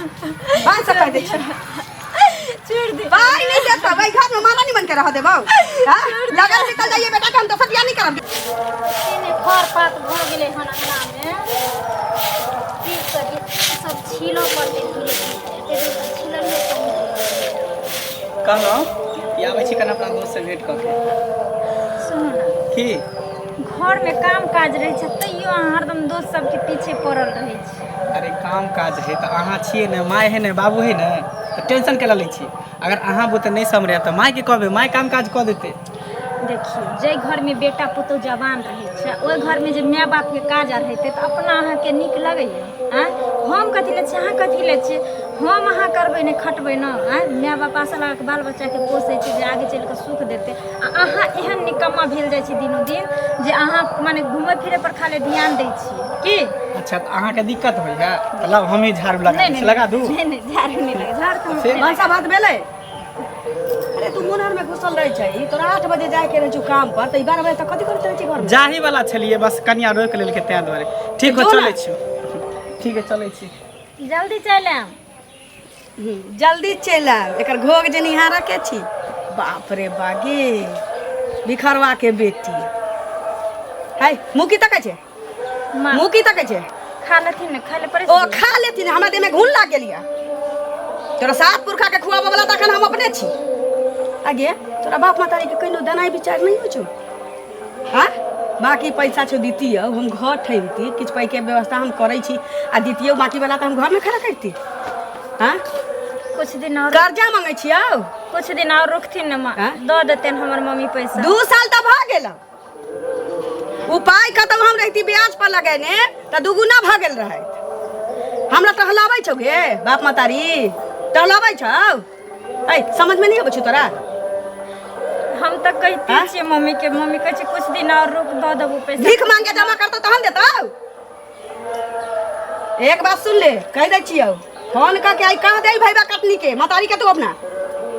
बांध से कह दै छी। छोड़ दे। पाई नहीं देता भाई, घर में माला नहीं बन के रह देबौ। हां, लगन निकल जाइए बेटा के, हम दोसर बियाह नहीं करब। ने खर पात भऽ गेलै हन अंगनामे, की करी? सब छीलऽ पड़तै धीरे धीरे। एते दिन तऽ छीललियै कम। कहलहुँ कि आबै छी कने अपना दोस्तसँ भेँट कऽ के। सुनू ने। की? घरमे काम काज रहै छै, तैयो अहाँ हरदम दोस्त सबके पीछे पड़ल रहै छी। अरे, काम काज है तऽ अहाँ छियै ने, माय है ने, बाबू है ने, तऽ टेंशन केला लै छी? अगर अहाँ बुते नहि सम्हरे तऽ मायके कहबै, माय काम काज कऽ देतै। देखियौ, जाहि घरमे बेटा पुतहु जवान रहै छै, ओहि घरमे जे माय बापके काज आर हेतै तऽ अपना अहाँके नीक लगैए? आँय, हम कथी लै छियै, अहाँ कथी लै छियै? हम अहाँ करबै नहि, खटबै ने? आँय, माय बाप आशा लगा कऽ बाल बच्चाके पोसै छै जे आगे चलि कऽ सुख देतै, आ अहाँ एहन निकम्मा भेल जाइ छी दिनो दिन जे अहाँ मने घुमै फिरै पर खाली ध्यान दै छियै की? अच्छा, तऽ अहाँके दिक्कत होइए तऽ लाउ, हमही झाड़ू लगा नहि। दै छी। नहि। लगा दू? नहि नहि, झाड़ू नहि लगे, झाड़ू तऽ हम से? अपने भनसा भात भेलै? अरे, तू मुनहर में घुसल रहै छै। तोरा 8 बजे जाय के रहै छौ काम पर, तऽ 12 बजे तक कथी करैत रहै छी घर में? जाही वाला छलियै, बस कनिया रोकि लेलकै ताहि दुआरे। ठीक हो। जो ना। चलै छी, ठीक है, चलै छी। जल्दी चलि आयब। जल्दी चलि आयब। एकर घोघ जे निहारा के छी, बाप रे बागे, बिखरवा के बेटी है। मुँह की तकै छै? माँ। मुँह की तकै छै? खा लेथिन ने, खाय ले पड़ै। ओ खा लेथिन, हमरा देह में घुन लाग गेल यऽ। तोरा सात पुरखा के खुआबऽ वाला तऽ अखन हम अपने छी। आगे तोरा बाप महतारी के कहिनो देनाइ विचार नहि होइ छौ? हाँ, बाकी पैसा छौ, दितियौ, हम घर ठैमती, किछु पाइके व्यवस्था हम करै छी आ दितियौ, बाकी वाला तऽ हम घरमे खड़ा करती। हाँ। कुछ दिन और। कर्जा मांगै छियौ? कुछ दिन और रुकथिन ने माँ। हाँ? दऽ देतनि हमर मम्मी पैसा। 2 साल तऽ भऽ गेल। उपाय कतौ हम रहती ब्याज पर लगेने तऽ दुगुना भऽ गेल रहैत। हमरा टहलाबै छौ गे? बाप महतारी टहलाबै छौ? ऐ, समझमे नहि अबै छौ तोरा? हम तऽ कहिते हाँ? छियै मम्मी के, मम्मी कहै छै कुछ दिन और रुक, दऽ देबो पैसा। भीख मांगे जमा करतौ तहन देतौ। एक बात सुन ले, कह दै छियौ, फोन करके आई कह दे भैया कटनी के मतारी के, तू अपना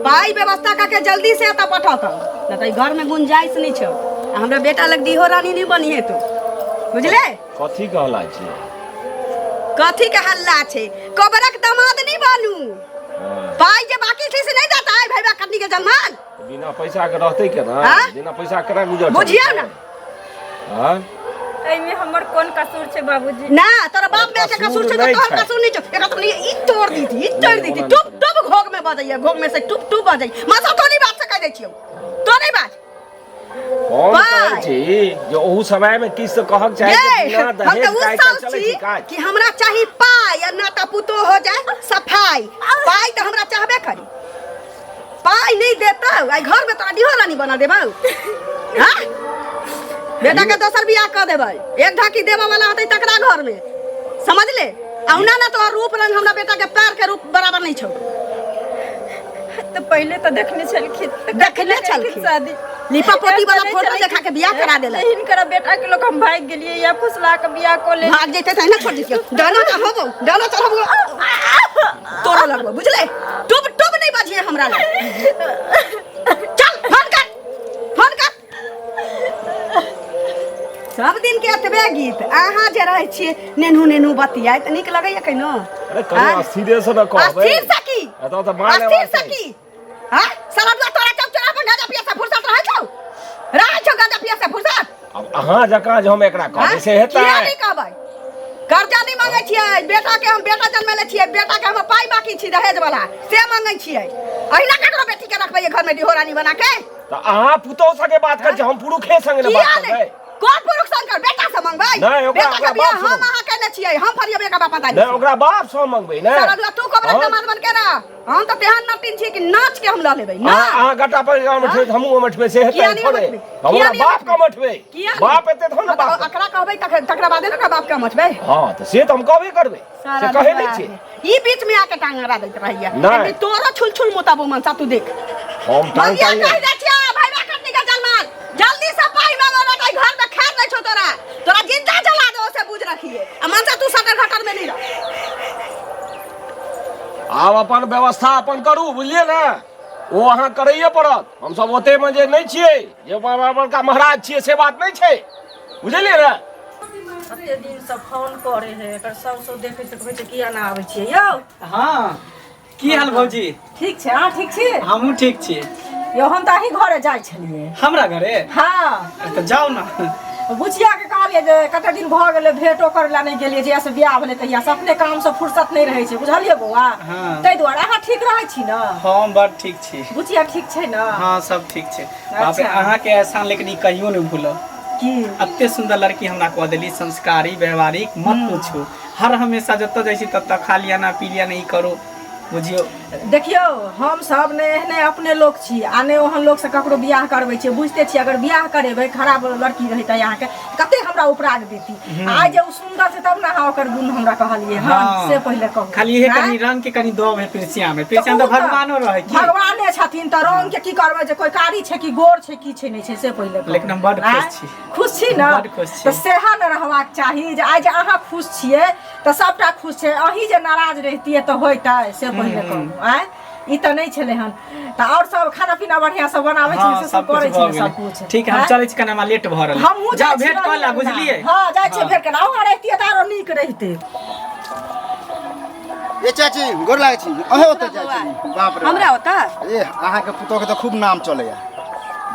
पाई व्यवस्था करके जल्दी से एतऽ पठौतौ, न तऽ घर में गुंजाइश नहीं छौ आ हमरा बेटा लग दीहो रानी नहीं बनी है तू, बुझले? कथी कहला छै? कथी के हल्ला छै? कबरक दामाद नहीं बनू। पाई जे बाकी छै से नहीं देता है भैया कटनी के जलमान? बिना पैसा के रहतै केना? हाँ? बिना पैसा केना गुजर चलतै? बुझियौ ने। हाँ? एहिमे हमर कोन कसूर छै बाबूजी? ना, तोरा बाप माय के कसूर छै तऽ नहि तोहर छै। कसूर नहीं छौ। एकरा तो ई तोड़ दी थी, ई तोड़ दी थी। ओना टुप नहि। टुप घोग में बजैया, घोग में से टुप टुप बजै मासा। तोरी बात से कह दै छियौ, तोरी बात। हम बाय। कहै छी जे ओहू समय में किछु तऽ कहक चाही जे ये, बिना हम दहेज तऽ उ के आइ काल्हि साउस चलै छी छै काज। कि हमरा चाही पाई आ ना तऽ पुतोह हो जाए सफाई। पाई तऽ हमरा चाहबे करी। पाई नहीं देतौ, आई घर में तोरा डिहो रानी बना देबौ। हाँ, बेटा के दोसर बियाह कऽ देबै। एक ढाकी देबऽ वाला होतै तकरा घर में, समझ ले। औना ना तोहर रूप रंग हमरा बेटा के पैर के रूप बराबर नहीं छौ। तऽ पहिले तऽ देखने छलखिन तऽ देखने कथी लए छलखिन। शादी लिपा पोती वाला नहि फोटो छलखिन। देखा के बियाह करा देलक। हिनकर बेटा के लोग हम भागि गेलियै या फुसला के बियाह कऽ ले। भाग जैते तऽ ना छोड़ दितियौ। डाना चढ़बो, डाना चढ़बो, तोरा लगबो, बुझले? टुप टुप नहीं बजिए हमरा लग। चल, फोन कर, फोन कर। सब दिन के एतबे गीत। अहाँ जे रहै छियै नेनू नेनू बतियाइत, नीक लगैया कहिनो? अरे, कनि अस्थिरे से न कहबै। अस्थिर से की? एतऽ तऽ मार अस्थिर लेबाक से चाही। की? हाँ, साला दुआ तोरा चौक चौरा पर गांजा पिया से फुर्सत रहै छौ? रहै छौ गांजा पिया से फुर्सत? आब अहाँ जकाँ जे हम एकरा कहबै हाँ? से हेतै? किया नहि कहबै? कर्जा नहि मांगै छियै बेटा के हम, बेटा जन्मेले छियै बेटा के हम, पाइ बाकी छी दहेज वाला, से मांगै छियै। अहिना ककरो बेटी के रखबै घर में डिहोरानी बना के? तऽ अहाँ पुतोह संगे बात करै छी, हम पुरुखे संगे ने किया बात नहि? करबै। कोन पुरुख संग कर? बेटा से मंगबै? नहि, बेटा ओकरा के बियाह बाप से हम अहाँ केने छियै, हम फरियबै एकर बाप दादी। नहि, ओकरा बाप से हम मंगबै ने। सारा दुआ तू कबरक हाँ। दामाद बन के रह, हम तऽ तेहन नटिन छी कि नाच के हम लऽ लेबै ना। अहाँ गट्टा पर अमठबै, हमहूँ अमठबै, से हेतै? किया नहि थोड़े अमठबै? हम किया ओकरा नहि बाप के अमठबै? अमठबै। किया नहि? बाप एतै तहन ने हाँ, तऽ बाप। एकरा कहबै तखन, तकरा बादे ने ओकरा बाप के अमठबै। हँ, तऽ से तऽ हम कहबे करबै, से कहै नहि छियै। ई बीच में आके टांग अड़ा दैत रहैया। नहि। एक दिन तोरो छुल छुल मोताबो मनसा, तू देख। हम टांग मंगिया टांग कहि दै छियै, भैया कटनी के जलमाल, जल्दी से पाई मांगो ना तऽ घर में खैर नहीं छौ तोरा, तोरा जिंदा जला दो से बुझ रखिए। आ मनसा, तू सटर घटर में नहीं रह। आब अपन व्यवस्था अपन करू, बुझलियै ने? ओ अहाँ करैए पड़त। हमसब ओतेमे जे नहि छियै जे बड़का बड़का महाराज छियै, से बात नहि छै, बुझलियै ने? कते दिनसँ फोन करे है एकर साउस देखै छै कहै छै किया ना आबै छियै यौ। हाँ, की हाल भौजी? ठीक छै, अहाँ ठीक छी? हमहूँ ठीक छी। यौ, हम तऽ अहीं घरे जाइ छलियै। हमरा घरे? हाँ। अरे तऽ जाउ ने। बुचिया के कहलियै जे कते दिन भऽ गेलै भेंटो करै लए नहि गेलियै, जहिया से बियाह भेलै तहिया से अपने काम से फुर्सत नहि रहै छै, बुझलियै बौआ? हाँ। ताहि दुआरे। अहाँ ठीक रहै छी ने? हम बड़ ठीक छी। बुचिया ठीक छै ने? हाँ, सब ठीक छै। बाप रे, अहाँके एहसान लेकिन ई कहियो नहि भूलब। की? एते सुंदर लड़की हमरा कऽ देली, संस्कारी, व्यवहारिक, मत पूछू। हर हमेशा जतऽ जाइ छी ततऽ खा लिया ना, पी लिया ना, ई करू, बुझियौ। देखियौ, हम सब ने एहने अपने लोक छी आ ने ओहन लोक से ककरो बियाह करबै छियै, बुझिते छियै। अगर बियाह करेबै, खराब लड़की रहितै अहाँके, कते हमरा उपराग देती। आइ जे ओ सुन्दर छै तब ने अहाँ ओकर गुण हमरा कहलियै हन। हाँ। से पहिले कहू। खाली इहे आँय? कनि रंग के कनि दब है पिरसिया में। पिरसिया ओ तऽ भगवानो रहै की? भगवाने छथिन तऽ रंग के की करबै, जे कोइ कारी छै कि गोर छै, की छै नहि छै, से पहिले कहू। लेकिन हम बड्ड खुश आँय? छी। खुश छी ने? बड्ड खुश छी। तऽ सएह ने रहबाक चाही जे आइ जे अहाँ खुश छियै तऽ सबटा खुश छै। अहीं जे नाराज रहितियै तऽ होइतै, से पहिले कहू। आँय, ई तऽ नहि छलै हन। तऽ आओर सब खाना पीना बढ़िआँ से बनाबै छी? हाँ, से सब सब कुछ करै छी भऽ ने गेलै। सब कुछ? ठीक है, हम आँय? चलै छी, कनि हमरा लेट भऽ रहल। हमहूँ जाउ जाइ छी। भेंट कऽ ला, बुझलियै? हँ, जाइ छियै हाँ। भेंट कऽ। अहाँ रहितियै तऽ आरो नीक रहितै। ए चाची, गोर लागै छी। अहें ओतऽ जाइ छी? बाप रे। हमरा ओतऽ? ए, अहाँके पुतोहके तऽ खूब नाम चलैया,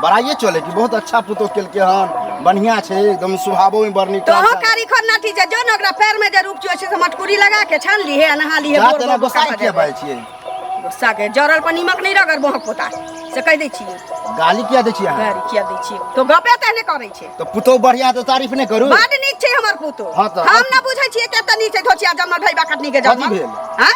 बड़ाइए चले कि बहुत अच्छा पुतोह केलकै हन, बढ़िया छै एकदम, स्वभावो में बड़ नीक। तोहो कारी खोर नाठी जे जो ने ओकरा पैर में जे रूप चुए छै से मटकुरी लगा के छान लीहे आ नहा लीहे। जा गोर तेना गोर गोसाई बोका किया भऽ बाजै छियै? गुस्सा के जरल पर नीमक नहीं रगड़ बोहक पोता से कहि दै छियै। गाली किया दै छियै अहाँ? गारी किया दै छियै? तो गपे तेहने करै छै। तऽ पुतोह बढ़िया तऽ तारीफ नहि करू? बड नीक छै हमर पुतोह। हाँ तऽ। हम ना बुझै छियै कते नीक छै, धोचिया जमल भैबा कटनी के जमल। कथी भेल? हाँ?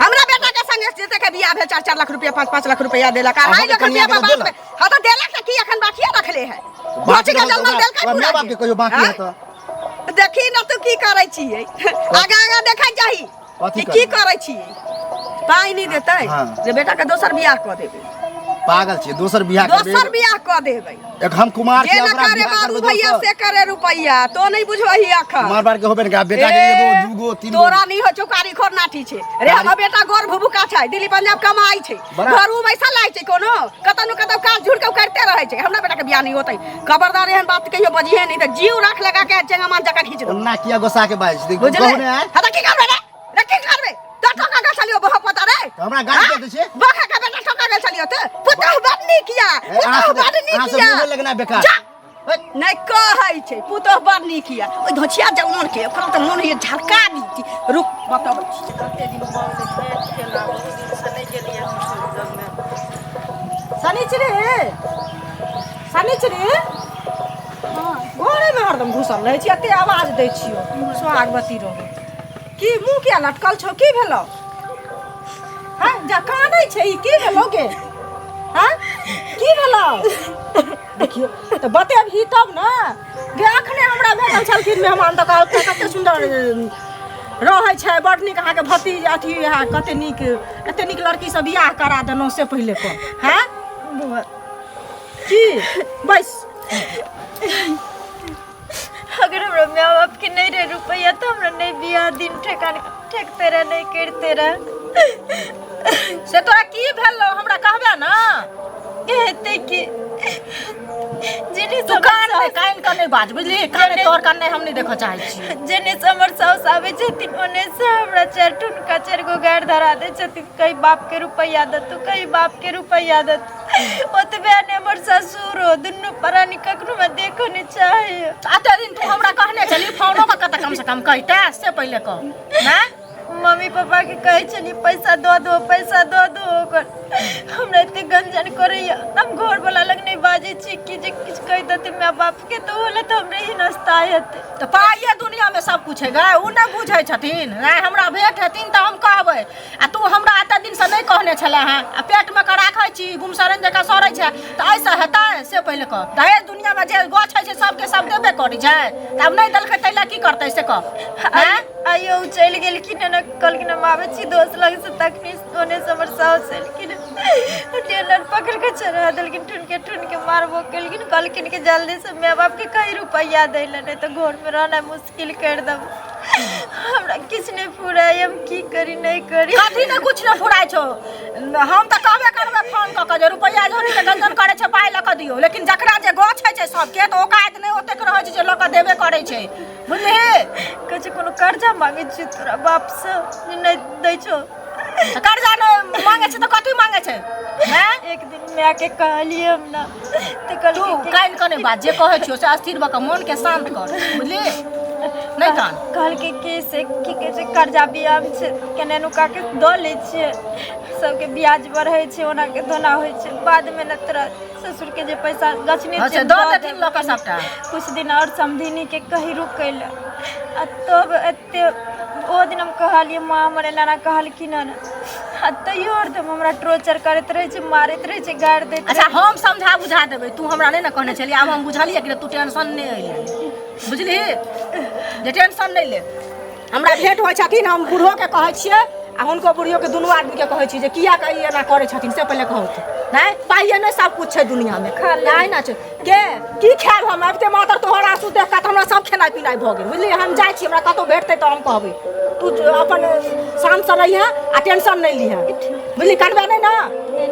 हमरा बेटा के संगे जते के बियाह भेल, 4-4 लाख रुपया, 5-5 लाख रुपया देलक, 2.5 अहाँके लाख रुपया कनियाँ के बाप देलक? में। हाँ तऽ देलक तऽ की एखन बाकिए रखले है? बाकी धोची के रहल तऽ जमल देलकै ओकरा पूरा माय बाप के कहियो बाकी हाँ? है तऽ। देखी न तू की करै छियै, आगा आगा देखै जाही कथी कि की करबै? करै छियै। पाइ नहि देतै हाँ। जे बेटा के दोसर बियाह कऽ देबै। पागल छियै? दोसर बियाह करबै? दोसर बियाह कऽ देबै। एक हम कुमार जे छी, न ओकरा करे बियाह बाबू करबै भैया दोसर? से करे रुपैया, तो नहीं बुझबही अखन। कुमार बार के होबे ने, बेटा के ए, एगो, दूगो, तीन गो। तोरा नहीं हो छौ, कारी खोर नाठी छै रे। हमर बेटा गोर भुभुका छै, दिल्ली पंजाब कमाई छै। बड़ा- घरू बैसल रहै छै, कोनो कतौ न कतौ काज झूठ के करते रहै छै। हमरा बेटा के बियाह नहीं होतै। खबरदार, एहन बात कहियो बजिहे नहीं तऽ जीव राख लगा के चेंगा मान जकाँ खींच दो। ओना किया गोसा के बाजै छी? बुझले? कहू ने आइ। हाँ तऽ की करबै रे? रे की करबै? तो ठोका गेल छलियो बहक पता रे। तऽ हमरा गाली दे दै छियै? बहक के बेटा ठोका गेल छलियो तऽ पुतहु बड नीक या। ए, अहाँ पुतहु सब बड अहाँ नीक सब या। मुँहे लगना बेकार। जा। नहि कहै छै पुतहु बड़ नीक या। ओहि धोछिया जवान के ओकरा तऽ मोन होइए झरका दी। रुक, बतबै छी। कते दिन भऽ गेलै भेंट केला, बहुत दिनसँ नहि गेलियै हमसभ लगमे। शनिचरी, शनिचरी, घरेमे हरदम घुसल रहै छी। एते आवाज दै छियौ, सोहागवती रहू की मुँह किया लटकल छौ? की भेलौ? हैं, जा कानै छै ई, की भेलौ गे? हैं, की भेलौ? देखियौ तऽ बतेबही तब ने गे। अखने हमरा भेटल छलखिन मेहमान तऽ कहलकै कते सुन्दर रहै छै, बड़ नीक अहाँके भतीज अथी है, कते नीक, एते नीक लड़की से बियाह करा देलहुँ, से पहिले कह। हैं, की बैस। अगर हमरा माय बाप के नहीं रहे रुपया तो हमरा नहीं बियाह दिन ठेकान ठेकते रहे, नहीं करते रहे। से तोरा की भेल हमरा कहबे ना? हेतै कि जेने तू कान नहीं, कान के नहीं बाज, बुझली? कान तोर कान नहीं, हम नहीं देखऽ चाहै छी। जेने से हमर साउस आबै छथिन ओने से हमरा चारि ठुनका चारि गो गारि धरा दै छथिन, कहीं बाप के रुपैया दतू, कहीं बाप के रुपैया दतू। ओतबे ने हमर ससुरो, दुनू प्राणी कखनो हमरा देखऽ नहि चाहैए। एते दिन तू हमरा कहने छली, फोनो कऽ कऽ तऽ कम से कम कहिते, से पहिले कह ना। मम्मी पापा के कहै छलियै पैसा दऽ दो, पैसा दऽ दो। ओकर हमरा एते गंजन करैया, हम घर वाला लग नहि बाजै छी कि जे किछु कहि देतै माय बाप के तऽ ओहो लए तऽ हमरे ही नाश्ता हेतै। तऽ पाइए दुनियामे सब कुछ है गै, ओ नहि बुझै छथिन। नहि हमरा भेंट हेथिन तऽ हम कहबै। आ तू हमरा एते दिनसँ नहि कहने छले हँ आ पेटमे कऽ राखै छी, गुमसरन जकाँ सड़ै छै, तऽ एहिसँ हेतै? से पहिले कह। दहेज दुनियामे जे गछ होइ छै सबके सब देबे करै छै, तऽ आब नहि देलकै ताहि लए की करतै से कह। आँय? आइयो ओ चलि गेलखिन हन, कहलखिन हम आबै छी दोस्त लग से, तखनी ओने से हमर साउस एलखिन, टेलर पकड़ के चढ़ा देलखिन, ठुनके ठुनके मारबो केलखिन। कहलखिन कि जल्दी से माय बाप के कहीं रुपैआ दै लए, नहि तऽ घरमे रहनाइ मुश्किल करि देब। हमरा किछु नहि फुराय, हम की करी नहि करी। कथी ने कुछ ने फुराइ छौ? हम तऽ कहबे करबै फोन कऽ। कऽ के जे रुपैआ जहन के गंजन करै छै पाइ लऽ कऽ दियौ लेकिन जकरा जे गछ होइ छै सबके तऽ ओकात नहि ओतेक रहै छै जे लऽ कऽ देबे करै छै बुझलिही कहै छै कोनो कर्जा मांगै छियै तोरा बापसँ जे नहि दै छौ तऽ कर्जा नहि मांगै छै तऽ कथी मांगै छै हैं एक दिन मायके कहलियै हम ने तऽ तू कहलकै कि कानि कऽ नहि बात जे कहै छियौ से स्थिर भऽ कऽ मोनके शान्त कर बुझलिही नहि कान कहलकै कि से की कहै छै कर्जा बियाम छै केने नुका के दऽ लै छियै सबके ब्याज बढ़ै छै ओना के दोना होइ छै बादमे ने तोरा ससुरके जे पैसा गछने अच्छा छियै दऽ दऽ देथिन लऽ कऽ सबटा कुछ दिन आओर समधिनीके कही रुकै लए आ तब एते ओ दिन हम कहलियै माँ हमर एना एना कहलखिन हन आ तैयो आओर तऽ हमरा टॉर्चर करैत रहै छै मारैत रहै छै गारि दैत अच्छा हम समझा बुझा देबै तू हमरा नहि ने कहने छलियै आब हम बुझलियै कि तू टेंशन नहि अइले बुझलिही जे टेंशन नहि ले हमरा भेंट होइ छथिन हम बूढ़ोके कहै छियै आ हुनको बुढ़ियोके दुनू आदमीके कहै छियै जे किया ई एना करै छथिन से पहिले कहू नहि पाइए नहि सब कुछ छै दुनियामे नहि ना छै के की खायब हम आबिते मातर तोहर आंसू देख कऽ तऽ हमरा सब खेनाइ पिनाइ भऽ गेल बुझलियै हम जाइ छी हमरा कतहु भेटतै तऽ हम कहबै तू अपन शान्तसँ रहिहे आ टेंशन नहि लिहे बुझली कनबे नहि ने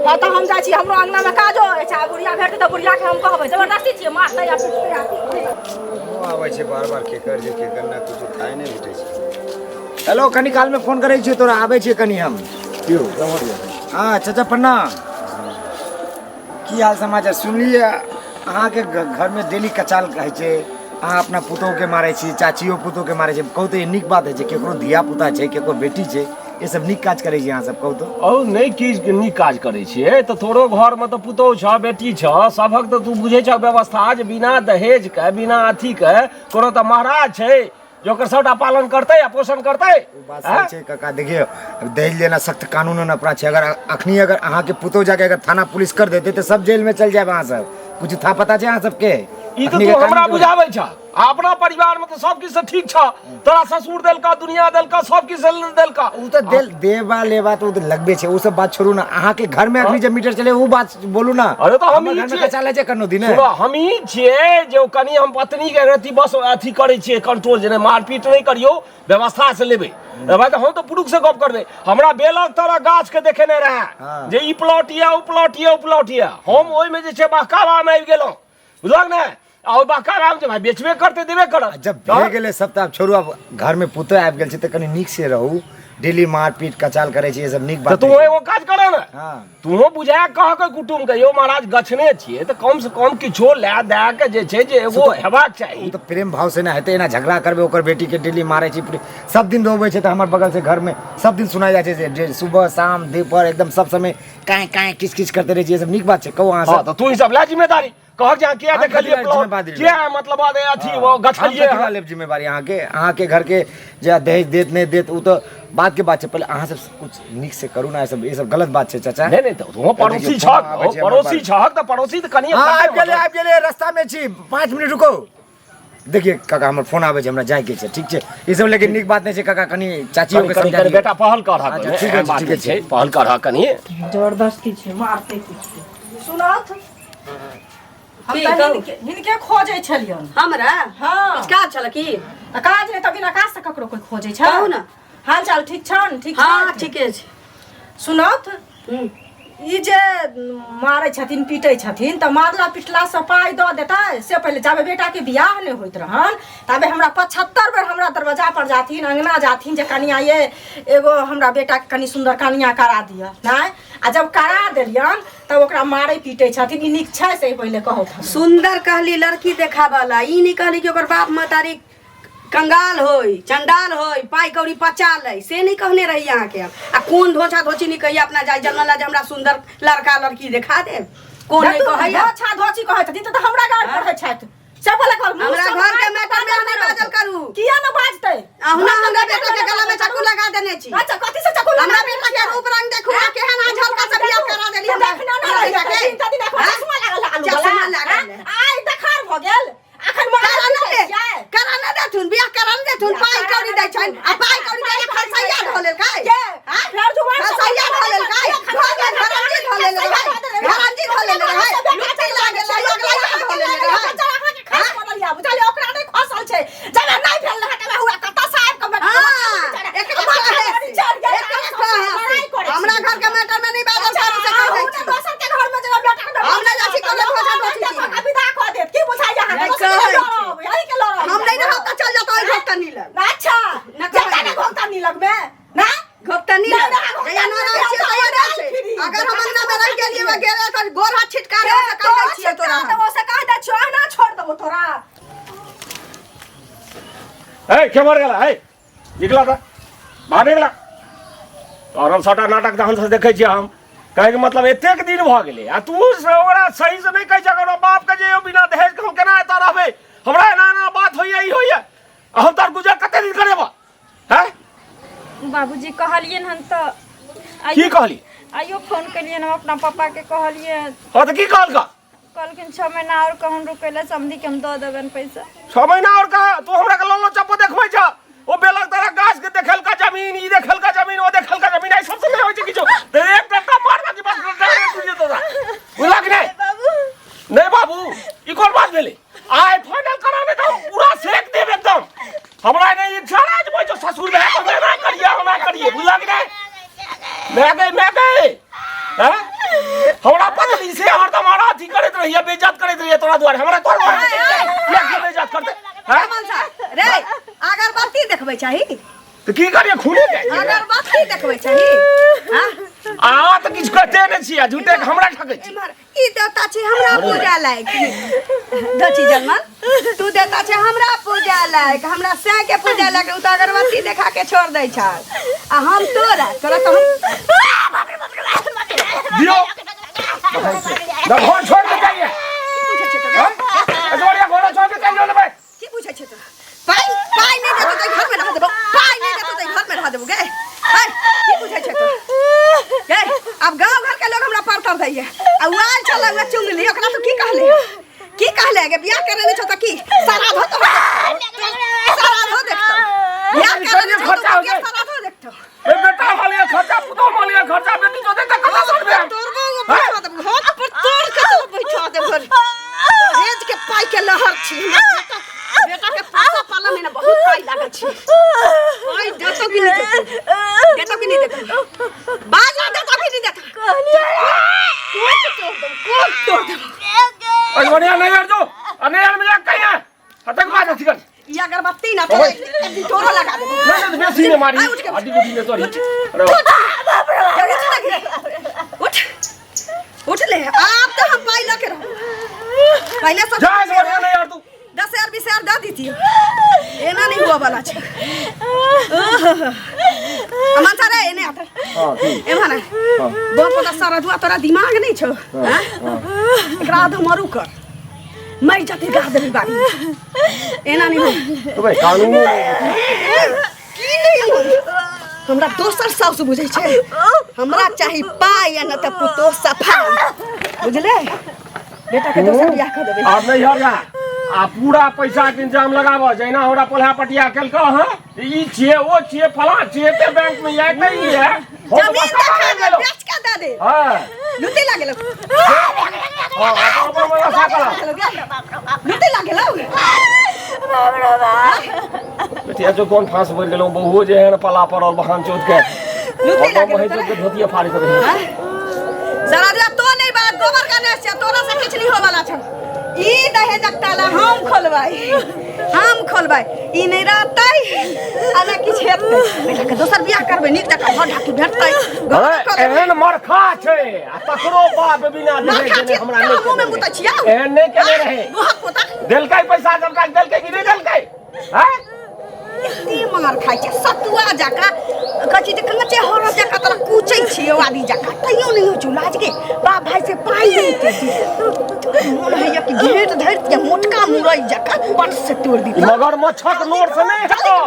हँ तऽ हम जाइ छी हमरो अङ्गनामे काजो अछि आ बुढ़िया भेटतै तऽ बुढ़ियाके हम कहबै जबरदस्ती छियै मारतै आ पिटतै आ आबै छै बार बार केकर जे केकर ना कुछ थाय नहि भेटै छै हेलो कनी कालमे फोन करै छियौ तोरा आबै छियै कनी हम यौ हँ चाचा प्रणाम की हाल समाचार सुनलियै अहाँके घरमे डेली कचाल होइ छै अहाँ अपना पुतोहुके मारै छी चाचियो पुतोहुके मारै छै कहू तऽ ई नीक बात होइ छै केकरो धिया पुता छै केकरो बेटी छै ई सब नीक काज करै छी अहाँ सब कहू तऽ औ नहि किछु नीक काज करै छियै तऽ तोरो घरमे तऽ पुतोहु छह बेटी छह सभक तऽ तू बुझै छह व्यवस्था जे बिना दहेजके बिना अथीके कोनो तऽ महाराज छै जे ओकर सबटा पालन करतै आ पोषण करतै ओ बात सही छै काका देखियौ दहेज लेना सख्त कानूनन अपराध छै अगर अखनी अगर अहाँके पुतोह जाके अगर थाना पुलिस कर देते तऽ सब जेल में चल जायब अहाँ सब कुछ था पता छै अहाँ सबके ई तऽ अखनी तू के हमरा कानून बुझाबै छह आ अपना परिवार में तऽ सब किछु ठीक छह तोरा ससुर देलका दुनिया देलका सब किछु देलका ओ तऽ देल देबा लेबा तऽ ओ तऽ लगबे छै ओ सब बात छोड़ू ना अहाँके घर में अखनी जे मीटर चले ओ बात बोलू ना अरे तऽ हम हमर ई घर में छियै। कचाल छै कनो दिन सुनो हम ई छियै जे ओ कनि हम पत्नी के रति बस अथी करै छियै कंट्रोल जे नहि मारपीट नहि करियौ व्यवस्था से लेबै भाई तऽ हम तऽ पुरुष से गप करबै हमरा बेलक तरह गाछ के देखेने रहए हाँ। जे ई प्लॉट यऽ ओ प्लॉट यऽ ओ प्लॉट यऽ हम ओहिमे जे छै बहकावामे आबि गेलहुँ बुझलक ने आ ओहि बहकावामे जे भाई बेचबे करतै देबे करत जब भए गेलै सब तऽ आब छोड़ू आब घर में पुतोह आबि गेल छै तऽ कनि नीक से रहू डेली मारपीट कचाल करै छै ई सब नीक तऽ बात तू नहि छै। एगो काज करे ने हाँ तूहो बुझा कह के कुटुम के यौ महाराज गछने छियै तऽ कम से कम किछो लए दए के जे छै जे एगो हेबाक ओ चाही तऽ प्रेम भाव से ना हेतै एना झगड़ा करबै ओकर बेटी के डेली मारै छै सब दिन रोबै छै तऽ हमर बगल से घर में सब दिन सुनाइ जाइ छै जे जे सुबह शाम दोपहर एकदम सब समय काँय काँय किच किच करते रहै छै ई सब नीक बात छै कहू अहाँ हँ सब तऽ तू ई सब लए जिम्मेदारी कहक जे अहाँ किया हम देखलियै कथी लए प्लॉट जिम्मेदारी लेब? किया मतलब अरे अथी वो हम गछलियै कथी लए लेब जिम्मेवारी अहाँके अहाँके घरके जे दहेज देत नहि देत ओ तऽ बाद के बात छै पहिले अहाँ सब कुछ नीक से करू ना ई सब ई सब गलत बात छै चाचा नहि नहि तऽ तूहो पड़ोसी देखियौ, छहक फोन आबै छै हमर पड़ोसी पास। छहक तऽ पड़ोसी तऽ कनि हाँ आबि गेलै आबि गेलै रास्ता में छी 5 मिनट रुको देखिए काका हमर फोन आबै छै हमरा जाइके छै ठीक छै ई सब लेकिन नीक बात नहि छै काका कनि चाचियो के कनि समझा कनि दियौ। बेटा पहल करहक अच्छा, ठीक एहन अछि, बात ठीक नहि अछि। छै पहल करहक कनि जबरदस्ती छै मारतै पीटतै सुनत हम की तऽ कहू? हिनके हिनके खोजै छलियन हमरा हँ किछु काज छल की तऽ काज नहि तऽ बिना काज से ककरो कोइ खोजै छै कहू ने। हाल चाल ठीक छन ठीक हँ छथि? ठीके छै सुनत हूँ। ई जे मारै छथिन पीटै छथिन तऽ मारला पिटलासँ पाइ दऽ देतै से पहिले जाबे बेटाके बियाह नहि होइत रहन ताबे हमरा 75 बेर हमरा दरवाजा पर जाथिन अङ्गना जाथिन जे कनिया ये एगो हमरा बेटाके कनि सुन्दर कनिया करा दिअ नहि आ जब करा देलियन तब ओकरा मारै पीटै छथिन ई नीक छै से पहिले कहू सुंदर कहली लड़की देखाबऽ ला ई नहीं कहली कि ओकर बाप महतारी कंगाल होय चंडाल होय पाइ कौड़ी पचा लै से नहीं कहने रही अहाँके हम आ कोन धोछा धोची नहीं कहिए अपना जाय जनला जे हमरा सुंदर लड़का लड़की देखा देब कोन नहीं कहैया धोछा धोची कहै छथिन तऽ हमरा गाड़ पढ़ै छथि से पहिले कहल मुँह हमरा से घर के बाहर मैटर में नहि बाजल करू किया न बाजतै अहुना हमरा बेटा के गला में चाकू लगा देने छी अच्छा कथी से चाकू लगा हमरा देने बेटा के छियै? रूप रंग देखू आ केहन अहाँ झलका से बियाह करा देली हमरा देखना ना हमरा रही बेटा के तीन दिन एखन आँय? चश्मा लागल है आलू वाला चश्मा लागल है। आइ देखार भऽ गेल अखन मारल करा न दे छियै करा न देथुन बियाह करा न देथुन पाइ कौड़ी दै छनि आ पाइ कौड़ी दै खलसैया धऽ लेलकै के? आँय? फेर जुबान से खलसैया धऽ लेलकै घर में घरंजी धऽ लेले रहै घरंजी धऽ लेले रहै लुट्टी लागल रहै अगलैया धऽ लेले रहै खस पड़ल या बुझलियै ओकरा नहि खसल छै जब नहि भेल रहै तब हुआ कतऽ से आबि कऽ हाँ, एकरे कहे से, एकरे कहे से। हमरा घर के मैटर में नहीं बाजल करू से कह दै छी। दोसर के घर जहिया नाराज छियै तहिया नहि छै। अगर हम अंगना में रहि गेलियै वा गेलै तऽ गोर हाथ छिटका रहे से कहि दै छियै तोरा हम। देबो से कहि दै छियौ अहिना छोड़ देबो तोरा। ए के मर गेला? ए निकला तऽ बाहर निकला। और हम सबटा नाटक तहन से देखै छियै हम। कहैके मतलब एतेक दिन भऽ गेलै आ तू से ओकरा सही से नहि कहै छह ओकरा बापके जे यौ बिना दहेजके हम केना एतऽ रहबै, हमरा एना एना बात होइए ई होइए, आ हम तोहर गुजर कते दिन करेबऽ? हैं? बाबूजी कहलियनि हन तऽ की कहली? आइयो फोन केलियनि हम अपना पापाके, कहलियै। हँ तऽ की कहलका? कहलखिन 6 महीना आओर कहूँ रुकै लए, समधिके हम दऽ देबनि पैसा। 6 महीना आओर कहा? तू हमरा के लोलो चप्पो देखबै छ? ओ बेलक तोरा गाछ के देखलका जमीन, ई देखलका जमीन, ओ देखलका जमीन, एहि सबसे नहि होइ छै किछो। तऽ एक टट्टा मारबा कि बस डायरेक्ट टूटि जेतौ तोरा, बुझलक कि नहि? बाबू नहि बाबू, ई कोन बात भेलै? आइ फाइनल करा, नहि तऽ हम पूरा सेक देब एकदम। हमरा नहि इच्छा रहै जे जो ससुर भए कऽ एना करिए ओना करिए, बुझलक कि नहि? मैं गई, मैं गई हैं? हमरा पत्नी से हरदम हमरा अथी करैत रहिए, बेइज्जत करैत रहिए तोरा दुआरे। हमरा तोरा दुआरे किया किया बेइज्जत करते हैं? मनसा रे, अगरबत्ती देखबै चाही। तऽ की करिए, खूने जाइ छै। अगरबत्ती देखबै चाही, हाँ? अहाँ तऽ किछु कहिते नहि छियै, झूठे के हमरा ठकै छी। इम्हर ई देवता छै हमरा पूजा लायक दची जनमल, तू देवता छै हमरा पूजा लायक, हमरा सैं के पूजा लायक। उ तऽ अगरबत्ती देखा के छोड़ दै छ आ हम तोरा तोरा तऽ हम दियौ ना, घर छोड़ के जाइए। की पूछै छै तोरा? हाँ? ऐश्वर्या, घर छोड़ के चलि जाओ भाई। की पूछै छै तोरा? पाइ पाइ नहि देतौ तऽ घर में रह देबौ, पाइ नहि देतौ तऽ घर में रह देबौ। गे है, की पूछै छै तोरा गे? आब गाँव घर के लोग हमरा पर तर दैये आ उ आयल छलै उहे चुंगली, ओकरा तू की कहले, की कहले गे? बियाह करे ले छौ तऽ की श्राद्धो तो श्राद्धो देखतौ? बियाह करे ले छौ खर्चा हो तऽ जाए। श्राद्धो देखतौ? ए बेटा मालिया खर्चा, पुतोह मालिया खर्चा, बेटी जो देते कथा सुनबे हम। तोर बहू बैठा देबौ हाथ पर, तोड़ के तोर बैठा देबौ। दहेज के पाई के लहर छी। हमरा बेटा बेटा के पोसा पाला में ना बहुत पाई लागल छी। पाई देतो कि नहीं देतो? देतो कि नहीं देतो? बाज ना, देतो कि नहीं देतो? कोट तोड़ देबौ, कोट तोड़ देबौ। ऐश्वर्या, नहीं यार जो आ नहीं यार में जा कहीं है हटक बात अथी कर। ई अगरबत्ती ना तोरा एक तोरो लगा देबौ। नहीं नहीं, बेसी ने मारी। आइ उठ के हड्डी गुड्डी ने तोड़ी। अरे उठ उठ ले, आब तो हम पाई लके रहब। पहले सब जा ऐश्वर्या, नहीं यार तू 10,000 20,000 दऽ दीतियै, एना नहीं हुआ वाला छै। अमन सर, एने आता। हां ठीक। एम्हर आ। बहुत पता सारा दुआ तोरा दिमाग नहीं छौ, हाँ? एकरा आधा मरू कर मर जाते, गाड़ देबी बाड़ी में। एना नहीं हो। तो भाई कानून की नहीं हो? हमरा दोसर साउस बुझै छै। हमरा चाही पाइ आ न तऽ पुतोह सफाइ, बुझले? बेटा के दोसर बियाह कऽ देबै। आब नहीं हर जा आ पूरा पैसा के इंतजाम लगाबऽ, जहिना हमरा पोल्हा पटिया केलकऽ हँ, ई छियै ओ छियै फलां छियै, एते बैंक में या एते ई है, हम जमीन बस देखा दे, गेलहुँ। बेच के दे दे। हाँ लुते लागेलो। हाँ, अपन अपन व्यवस्था करऽ। लुते लागेलो। बेटिया जो कोन फांस बढ़ गेलहुँ, बहुओ जे है पला पड़ल बहान चौथ के। लुते हम लागेलो। महेश के धोतिया फाड़ि के सारा दिया तो नहीं बात गोबर का नेस छै, तोरा से किछ नहीं होवाला छै। ई दहेजक ताला हम खोलबै, हम खोलबै। ई नहीं रहतै आ ना किछ हेतै। बेटा के दोसर बियाह करबै, नीक जकाँ घर ढाकी भेटतै, घर अरे, कऽ देबै। एहन मरखा छै आ तकरो बाप बिना दहेज मरखा देने छियै, हमरा नहि तोरा मुँहमे केने मुतै रहै। छियौ। एहन नहि केने रहै। मुँहक पोता। देलकै पैसा सबटा देलकै कि नहि देलकै? हैं? एते मार खाइ छै सतुआ जकाँ, कहै छी जे काँचे हरद जकाँ तोरा कुचै छियौ आदि जकाँ, तैयो नहि होइ छौ लाज गे? बाप भाई से पाइ नहि देती, मोन होइए कि घेट धरि मोटका मुरई जकाँ पट से तोड़ि दी। मगरमच्छक नोर से नहि हेतौ,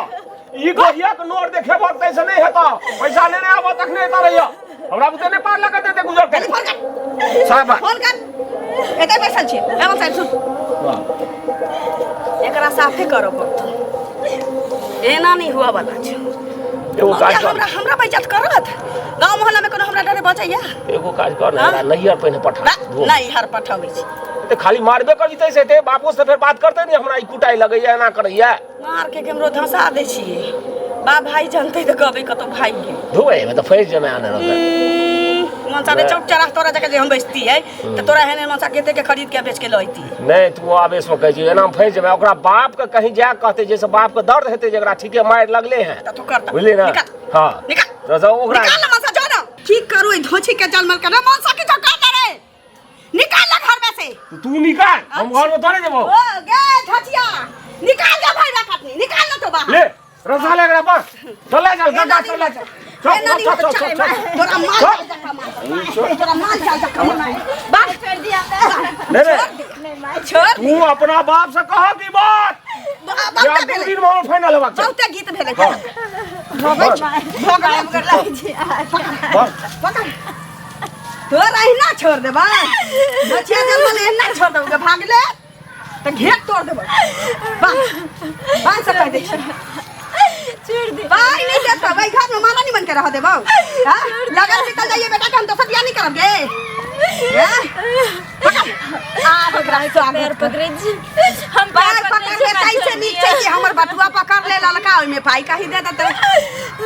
ई गहियाक नोर देखेबह तै से नहि हेतौ। पैसा लेने आबह तखने एतऽ रहियह। हमरा बुते नहि पार लगत एते गुजर के। जल्दी फोन कर। साहब फोन कर, एतै बैसल छियै। एमन साहब, सुन, एकरा साफे करऽ पड़तौ, एना नहि हुआ वाला छै। एगो काज कर। हमरा हमरा बेइज्जत करत गाँव मोहल्ला में, कोनो हमरा डरे बचैया? एगो काज कर ने, हमरा नैहर पहिने पठा। ना, नहीं हर पठबै छी। तऽ खाली मारबे करी तै से हेतै? बापो से फेर बात करतै ने, हमरा ई कुटाइ लगैया, एना करैया। मार के केमरो धंसा दै छियै, बाप भाई जानतै तऽ कहबै कतौ भागि गेल। धुबै एहिमे तऽ फँसि जेबै आने रहतै। मनसा रे, चौक चौराह तोरा जगह जे हम बैसतियै तऽ तोरा एहन एहन मनसा कते के खरीद के बेच के लैती। नहि, तू आवेश में कहै छी, एना मे फँसि जेबै। ओकरा बाप के कहीं जाय कहतै, जाहिसँ बाप के दर्द हेतै, जेकरा ठीके मारि लगले हैं। तऽ तू करता। बुझली ने? निकाल। हाँ। निकाल। तऽ ओकरा निकाल ना मनसा, जो ना। की करू ई धोछी के जलमल के रे मन सकी जो कर दे रे निकाल ले घर में से तो तू निकाल हम घर में थोड़े जेबो ओ गे धोछिया निकाल दे भाई रखतनी निकाल ले तो बाहर ले रसा ले एकरा पर चल ले चल गड्ढा चल ले चल ए नानी चल चल चल चल तोरा माल जाल जका मार तोरा माल जाल जका मार बाहर छोड़ दिया नहीं नहीं छोड़ तू अपना बाप से कह की बात बहुते जे भेलै दू दिन में फाइनल होबाक चाही बहुते गीत भेलै हाँ। भगै भगै मगर लागै छै बस पकड़ तोरा एहिना छोड़ देबै बचिया जन्मल एहिना छोड़ देबै भागले तऽ घेर तोड़ देबै बाह बाह से कहि दै छी छोड़ दे पाइ नहि देतौ एहि घरमे महारानी बन के रह देबौ हाँ? लगन निकल जाइए बेटा के हम दोसर बियाह नहीं करब गे हाँ? पकड़। आब एकरा पैर स्वागत कर। पकड़े छी हम पैर पकड़ के तैसे नीक छै कि हमर बटुआ पकड़ ले ललका ओहिमे पाइ कही दे देतै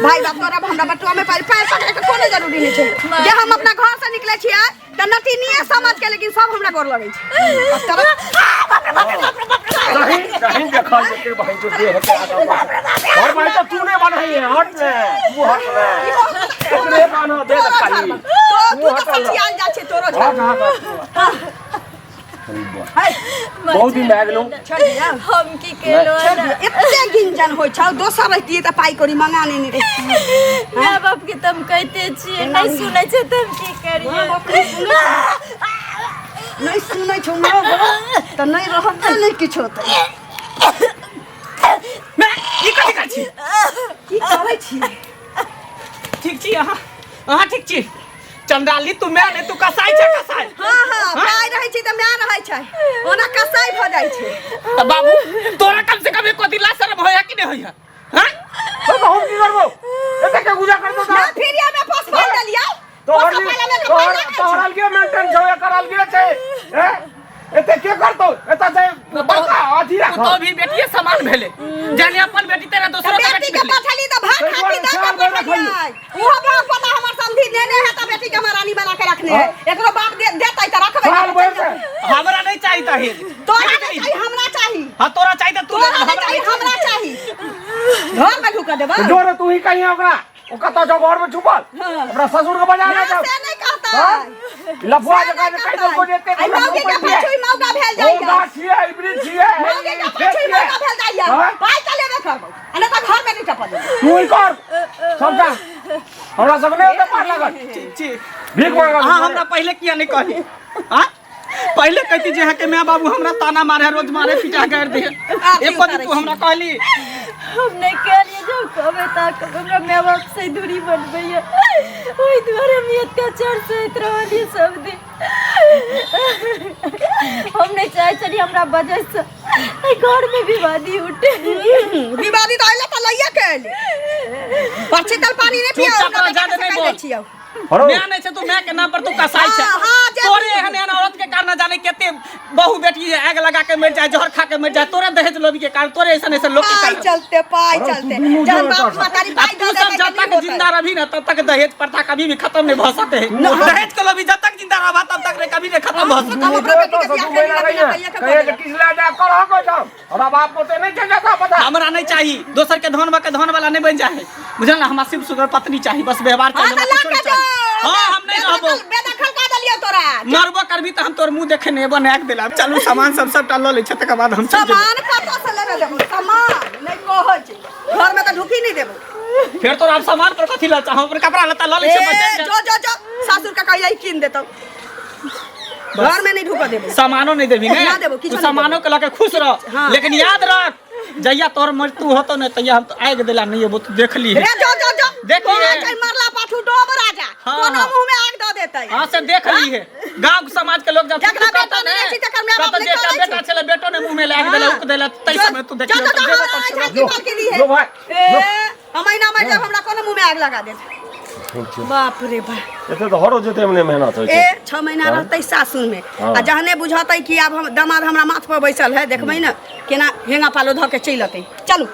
भाई बाप तोरा हमरा बटुआ में पाइ पैर पकड़े के कोनो जरूरी नहि छै जे हम अपना घर से निकले छियै तऽ नटिनिये समझ के लेकिन सब हमरा गोर लगै छै अब तोरा आ, बाप रे बाप रे बाप रे बाप रे कहीं कहीं देखल जेतै भाई जो देह के आगा और भाई तो तू नहीं बनही है हट ने तू हट ने एकरे बान्ह दे दे खाली तो तू हट तऽ सठियाल जाइ छै तोरो हट हट हट है बहुत दिन भए गेलौ छोड़ दिया हम की केलो छोड़ दिया एते गिंजन होइ छौ दोसर रहितियै तऽ पाइ कौड़ी मंगा नेने रहितियै माय बाप के तऽ हम कहिते छियै नहि सुनै छै तऽ हम की करियै बाप रे, सुनै नहि सुनै छौ माँ बाप तऽ नहि रहत तऽ नहि किछु होतै ई कथी करै छी की करै छी ठीक छी अहाँ अहाँ ठीक छी चंडाली तू मैं नहीं तू कसाई छै कसाई हाँ हाँ पाइ रहै छै तऽ माय रहै छै ओना कसाई भऽ जाइ छै तऽ बाबू तोरा कम से कम एको दिन ला शर्म होया कि नहीं होया हाँ तो हम की करबो एते के गुजा करबो ना फिर हमे पोसपाल देलियै तोहर पोसपाल मे तोहर तोहर अलगे मेंटेन छौ एकर अलगे छै हैं एते के करतौ एते छै बड़का अथी राख तो भी बेटिए समान भेले जाने अपन बेटी तेरा दोसरो के बेटी बेटी के भेले पठली तऽ भात ताहि खाती दुआरे दऽ के चार बेर पठलियै उहो बाप पता हमर समधी नेने है तऽ बेटी के महारानी बना के रखने है एकरो बाप दे देतै तऽ रखबै साल भरि से हमरा नहीं चाहिए दहेज तोरा नहीं चाहिए हमरा चाही हाँ तोरा चाहिए तो तू ले तोरा ले, नहीं चाहिए हमरा हमरा चाही घर में ढुका देबै जोरे तू ही कहीं ओकरा ओ कतऽ छौ घर में छुपल अपना ससुर के बजा ना ले जाओ से नहीं कहता लफुआ जकाँ जे कहि देलको जे एते आई मौगी के पाछू ही मौका भेल ओ जाइया गाछ छियै इबरी छियै मौगी के पाछू ही मौका भेल जाइया हाँ? पाइ तऽ लेबे करबौ आ नहि तऽ घर में नहीं टपल देबौ। तू ही कर सबटा हमरा सब नहि ओते पार लागल जी भीख मांगल अहाँ हमरा पहिले किया नहीं कहली हाँ पहिले कहती जे अहाँके माय बाबू हमरा ताना मारे रोज मारे पिटा कर दे एको दिन तू हमरा कहली हम नहि कहलियै जब कहबै ता हमरा माय बाप से दूरी बनबैया ओहि दुआरे हम ई अत्याचार सहैत रहलियै सब दिन हम नहि चाहै छलियै हमरा वजहसँ एहि घरमे विवादी उठे विवादी तऽ अइले तऽ लइए के अइले परछी तल पानी नहि पिया चुपचाप रह, जादे नहि बोल। छियौ हरो माय नहीं छै तू माय के नाम पर तू कसाई छै हाँ, हाँ, जे तोरे एहन एहन औरत के कारण जाने केते बहु बेटी आग लगा के मर जाए जहर खा के मर जाए तोरे दहेज लोभी के कारण तोरे ऐसन ऐसन लोग के पाई कारण चलते पाई अरे, तू चलते दुनू जहन जन बाप कर। महतारी आ पाई तू दऽ सब देतै जब तऽ तक नीक जिंदा होतै रही ना तब तक दहेज प्रथा कभी भी खत्म नहीं भऽ सके दहेज के लोभी जब तक जिंदा रहबा तब तक नहीं कभी नहीं खत्म भऽ सके हम अपना बेटी के बियाह महीना करेला रहिए बिना कहिया के कहिए कऽ जे किछु लए जा करह को जाओ हमरा बाप ओते नहि छै जगह पता हमरा नहीं चाहिए दोसर के धन के धन वाला नहीं बन जाए बुझल ना हमरा सिर्फ सुगर पत्नी चाहिए बस व्यवहार हाँ चाहिए तऽ हमरा लऽ कुछो के नहीं जो चाहिए हाँ हम नहीं रहबो बेदखल कऽ देलियौ तोरा मरबो करबी तऽ हम तोर मुंह देखे नहीं एबो नाक दिला चलू सामान सब सबटा लऽ लै छै तकर बाद हम चल जेबै सामान कतऽ से लेने देबौ सामान नहि कहै छै घरमे तऽ ढुकी नहि देबौ फेर तोरा आब सामान पर कथी लऽ हम अपन कपड़ा लत्ता लऽ लै ए छियै बचल जो जो जो सासुर के कहियै कीन देतौ घर में नहीं ढुकऽ देबौ सामानो नहीं देबी ने ना देबो, किछो तू नहि सामानो के लऽ के खुश रह हाँ। लेकिन याद रख जहिया तोर मृत्यु होतो ने तहिया हम तो आगि दिला नहीं एबो तू देख ली रे जो जो जो देख लिए। तोरा छै मरला पाछू डोब राजा हाँ, कोनो हाँ। मुंह में आग दऽ देतै हाँ से देख ली है गांव के समाज के लोग जब जकरा बेटा नहि रहै छै, तकर माय बाप कहता नहि जे एकटा करै बेटा छै। छलै बेटो ने मुंह में लाग देला उक देला तै जो- समय तू जो देखियो जो तऽ जो जेबो हमरा पर छाती जो, पर के दी है जो भाई, ए हम महीना मर जाब हमरा कोनो मुंह में आग लगा देत बाप रे बाप एते तऽ हरो जेते मे मेहनत होइ ए छै 6 महीना रहतै सासुर में हाँ। आ जहने बुझतै कि आब हम दामाद हमरा माथ पर बैसल है देखबै ने केना हेंगा पालो धऽ के चलि अतै चलू।